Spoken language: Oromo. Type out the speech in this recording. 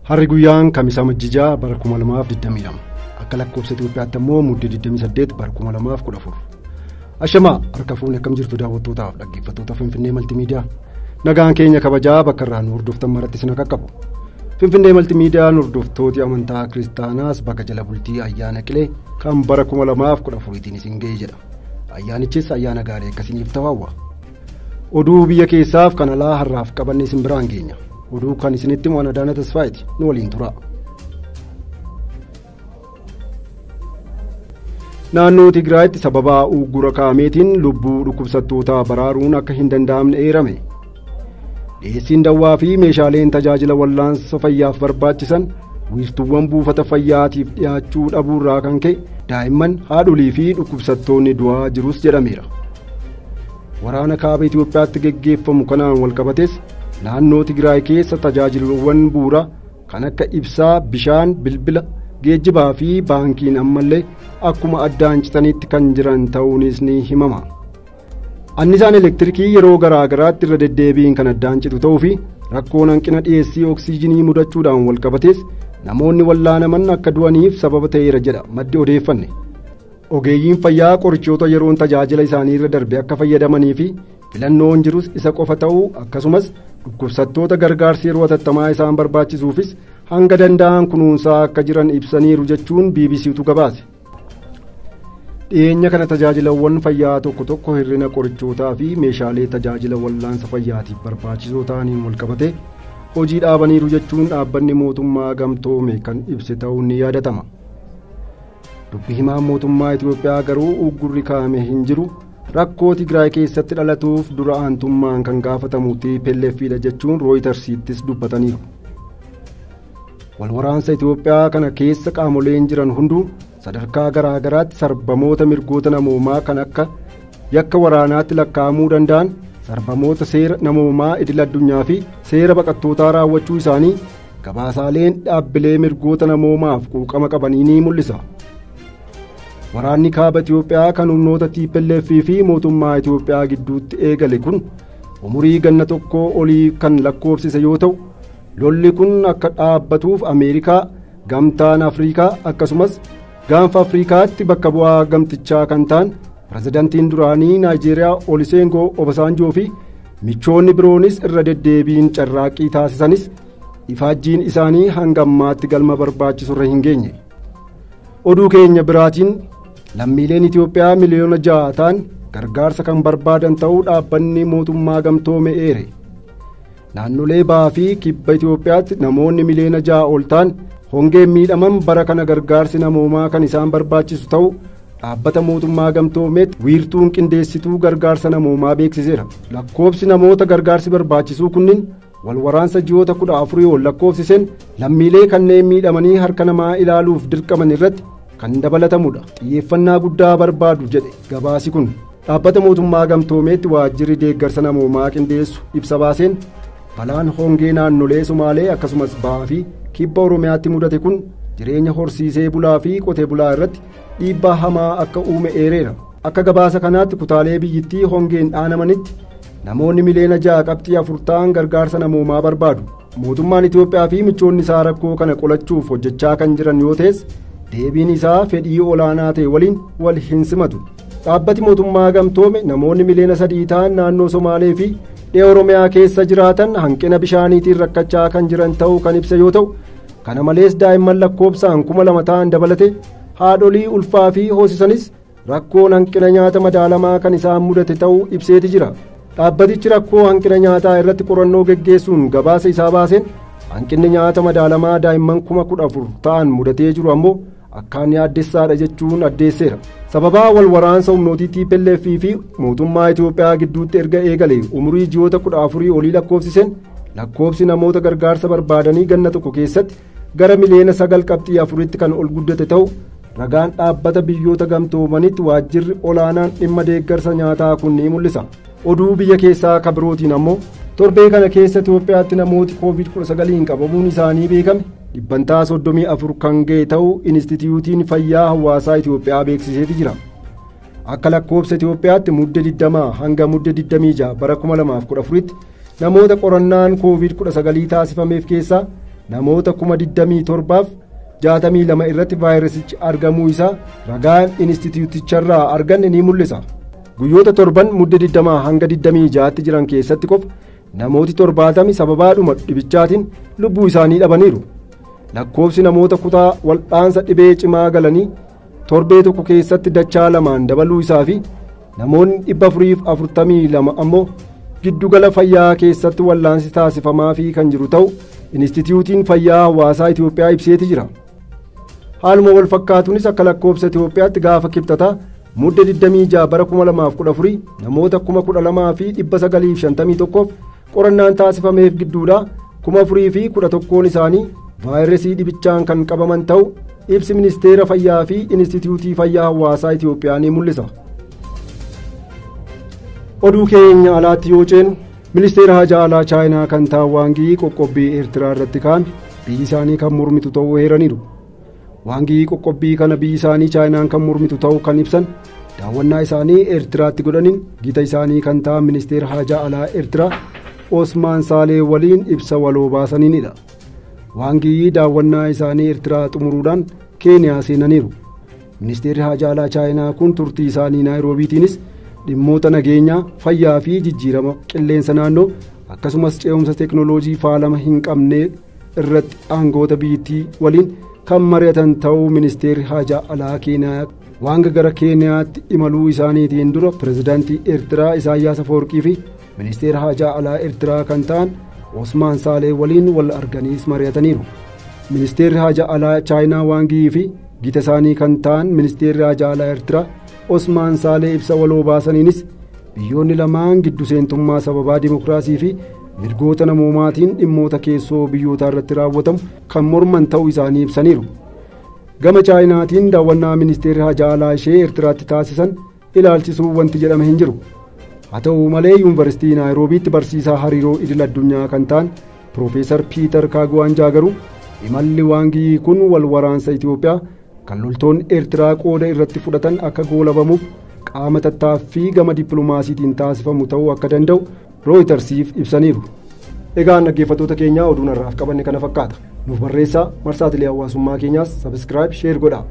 Harri guyyaan Kamisa Majjijaa bara 2022 akka lakkoofsa Itoophiyaatti immoo muddee 28 bara 2014. Ashamaa harka fuunee akkam jirtu daawwattootaaf dhaggeeffattoota Finfinnee Maltiimiidiyaa. Nagaan keenya kabajaa bakka irraa nu hordoftan maratti isin qaqqabu. Finfinnee Maltiimiidiyaan hordoftooti amantaa Kiristaanaas bakka jala bultii ayyaana Qilee kan bara 2014tiin isin ga'e jedha. Ayyaanichis ayyaana gaarii akkasiniif ta'u. Oduu biyya keessaaf kan alaa har'aaf qabanne isin biraan geenya. Oduu kan isinitti mo'an Adaana Tasfaayiti nu waliin tura. Naannoo Tigraayitti sababa uggura kaameetiin lubbuu dhukkubsattootaa baraaruun akka hin danda'amne eerame. Dhiyeessiin dawwaa fi meeshaaleen tajaajila wallaansa fayyaaf barbaachisan wiirtuuwwan buufata fayyaatiif dhiyaachuu dhabuurraa kan ka'e daa'imman haadholii fi dhukkubsattoonni du'aa jirus jedhameera. Waraana kaaba Itoophiyaatti geggeeffamu kanaan walqabates naannoo Tigraay keessa tajaajilawwan bu'uuraa kan akka ibsaa, bishaan, bilbila, geejjibaa fi baankiin ammallee akkuma addaan citanitti kan jiran ta'uunis ni himama. Annisaan elektirikii yeroo garaa garaatti irra deddeebiin kan addaan citu ta'uu fi rakkoon hanqina dhiyeessii oksiijinii mudachuudhaan walqabates namoonni wallaanaman akka du'aniif sababa ta'eera jedha maddi odeeffanne. Ogeeyyiin fayyaa qorichoota yeroon tajaajila isaanii irra darbe akka fayyadamanii fi filannoon jirus isa qofa ta'uu akkasumas dhukkubsattoota gargaarsi yeroo hatattamaa isaan barbaachisuufis hanga danda'an kunuunsaa akka jiran ibsaniiru jechuun BBCtu gabaase. Dhiyeenya kana tajaajilawwan fayyaa tokko tokko hir'ina qorichootaa fi meeshaalee tajaajila wallaansa fayyaatiif barbaachisoo ta'aniin walqabate hojii dhaabaniiru jechuun dhaabbanni mootummaa gamtoome kan ibse ta'uun ni yaadatama. Dubbi himaan mootummaa Itoophiyaa garuu uggurri kaa'ame hin jiru rakkoo Tigraay keessatti dhalatuuf dura aantummaan kan gaafatamu TPLFdha jechuun Rooyitersiittis dubbataniiru. Walwaraansa Itoophiyaa kana keessa qaamoleen jiran hunduu sadarkaa garaa garaatti sarbamoota mirgoota namoomaa kan akka yakka waraanaatti lakkaa'amuu danda'an sarbamoota seera namoomaa idil addunyaa fi seera baqattootaa raawwachuu isaanii gabaasaaleen dhaabbilee mirgoota namoomaaf quuqama qabanii ni mul'isa. Waraanni kaaba Itoophiyaa kan humnoota TPLF fi mootummaa Itoophiyaa gidduutti eegale kun umurii ganna tokkoo olii kan lakkoofsise yoo ta'u lolli kun akka dhaabbatuuf Ameerikaa, Gamtaan Afrikaa akkasumas gaanfa Afrikaatti bakka bu'aa gamtichaa kan ta'an pirezidaantiin duraanii Naayijeeriyaa Olusegun Obasanjoo fi michoonni biroonis irra deddeebiin carraaqqii taasisanis ifaajjiin isaanii hanga ammaatti galma barbaachisurra hin geenye. Oduu keenya biraatiin lammiileen Itoophiyaa miliyoona 6 ta'an gargaarsa kan barbaadan ta'uu dhaabbanni mootummaa gamtoome eere. Naannolee bahaa fi kibba Itoophiyaatti namoonni miliyoona 6 ol ta'an hongeen miidhaman bara kana gargaarsi namoomaa kan isaan barbaachisu ta'uu dhaabbata mootummaa gamtoomeetti wiirtuun qindeessituu gargaarsa namoomaa beeksiseera. Lakkoofsi namoota gargaarsi barbaachisuu kunniin walwaraansa ji'oota 14 ol lakkoofsiseen lammiilee kanneen miidhamanii harka namaa ilaaluuf dirqaman irratti kan dabalatamudha. Xiyyeeffannaa guddaa barbaadu jedhe gabaasi kun. Dhaabbata mootummaa gamtoomeetti waajjirri deeggarsa namoomaa qindeessu ibsa baaseen balaan hongee naannolee Somaalee akkasumas bahaa fi kibba Oromiyaatti mudate kun jireenya horsiisee bulaa fi qotee bulaa irratti dhiibbaa hamaa akka uume eereera. Akka gabaasa kanaatti kutaalee biyyittii hongeen dhaanamanitti namoonni miliyoona 6.4 ta'an gargaarsa namoomaa barbaadu. Mootummaan Itoophiyaa fi michoonni isaa rakkoo kana qolachuuf hojjechaa kan jiran yoo ta'es deebiin isaa fedhii olaanaa ta'e waliin wal hin simatu. Dhaabbati mootummaa gamtoome namoonni miliyoona 3 ta'an naannoo Somaalee fi dhiha Oromiyaa keessa jiraatan hanqina bishaaniitiin rakkachaa kan jiran ta'uu kan ibsa yoo ta'u kana malees daa'imman lakkoofsaan 2,000 ta'an dabalate haadholii ulfaa fi hoosisanis rakkoon hanqina nyaata madaalamaa kan isaan mudate ta'uu ibseeti jira. Dhaabbatichi rakkoo hanqina nyaataa irratti qorannoo geggeessuun gabaasa isaa baaseen hanqinni nyaata madaalamaa daa'imman 14,000 ta'an mudatee jiru ammoo akkaan yaaddessaadha jechuun addeesseera. Sababaa wal waraansa humnootii TPLF fi mootummaa Itoophiyaa gidduutti erga eegale umurii ji'oota 14 olii lakkoofsiseen lakkoofsi namoota gargaarsa barbaadanii ganna tokko keessatti gara miliyoona 9.4tti kan ol guddate ta'u ragaan dhaabbata biyyoota gamtoomanitti waajjirri olaanaan dhimma deeggarsa nyaataa kun ni mul'isa. Oduu biyya keessaa kabirootiin ammoo torbee kana keessa Itoophiyaatti namooti COVID-19 qabamuun isaanii beekame 34% kan ga'e ta'uu Inistituutiin Fayyaa Hawaasaa Itoophiyaa beeksiseeti jira. Akka lakkoofsa Itoophiyaatti mudde 20 hanga mudde 26 bara 2014tti namoota qorannaan COVID-19 taasifameef keessaa namoota 27,062 irratti vaayirasichi argamuu isaa ragaan inistituuticharraa arganne ni mul'isa. Guyyoota torban mudde 20 hanga 26tti jiran keessatti qofa namooti 70 sababaadhuma dhibichaatiin lubbuu isaanii dhabaniiru. Lakkoofsi namoota kutaa wal'aansa dhibee cimaa galanii torbee tokko keessatti dachaa lamaan dabaluu isaa fi namoonni 442 ammoo giddugala fayyaa keessatti wal'aansi taasifamaa fi kan jiru ta'u Inistituutiin Fayyaa Hawaasaa Itoophiyaa ibseeti jira. Haaluma wal fakkaatuunis akka lakkoofsa Itoophiyaatti gaafa kibxataa mudde 26 bara 2014 namoota 12,951 qorannaan taasifameef gidduudha 4,011 isaanii vaayirasii dhibichaan kan qabaman ta'u ibsi ministeera fayyaa fi Inistituutii Fayyaa Hawaasaa Itoophiyaa ni mul'isa. Oduu keenya alaatti yoo ceenu ministeera haajaa alaa Chaayinaa kan ta'an Waangii qoqqobbii Eertiraa irratti kaa'ame biyyi isaanii kan mormitu ta'uu heeraniiru. Waangii qoqqobbii kana biyyi isaanii Chaayinaan kan mormitu ta'uu kan ibsan daawwannaa isaanii Eertiraatti godhaniin gita isaanii kan ta'an ministeera haajaa alaa Eertiraa Osmaan Saalee waliin ibsa waloo baasaniinidha. Waangii daawwannaa isaanii Eertiraa xumuruudhaan Keeniyaa seenaniiru. Ministeerri haajaa alaa Chaayinaa kun turtii isaanii Naayiroobiitiinis dhimmoota nageenyaa, fayyaa fi jijjiirama qilleensa naannoo akkasumas ce'umsa teeknooloojii faalama hin qabne irratti aangoota biyyattii waliin kan mari'atan ta'uu ministeerri haajaa alaa Keeniyaa Waanga gara Keeniyaatti imaluu isaaniitiin dura pirezidaantii Eertiraa Isaayyaas Afawarqii fi ministeera haajaa alaa Eertiraa kan ta'an Osmaan Saalee waliin wal arganiis mari'ataniiru. Ministeerri haajaa alaa Chaayinaa Waangii fi gita isaanii kan ta'an ministeerri haajaa alaa Eertiraa Osmaan Saalee ibsa waloo baasaniinis biyyoonni lamaan giddu seentummaa sababaa dimokiraasii fi mirgoota namoomaatiin dhimmoota keessoo biyyootaa irratti raawwatamu kan morman ta'uu isaanii ibsaniiru. Gama Chaayinaatiin daawwannaa ministeerri haajaa alaa ishee Eertiraatti taasisan ilaalchisuu wanti jedhame hin jiru. Haa ta'u malee yuunivarsiitii Naayiroobiitti barsiisaa hariiroo idil addunyaa kan ta'an Piroofeesar Piitar Kaaguwaanjaa garuu imalli Waangii kun wal waraansa Itoophiyaa kan loltoonni Eertiraa qooda irratti fudhatan akka goolabamuuf qaama tattaaffii gama dippiloomaasiitiin taasifamu ta'uu akka danda'u Rooyitersiif ibsaniiru. Egaa dhaggeeffattoota keenyaa oduun har'aaf qabanne kana fakkaata. Nuuf barreessaa marsaatilee hawaasummaa keenyaas sabiskiraayib sheer godhaa.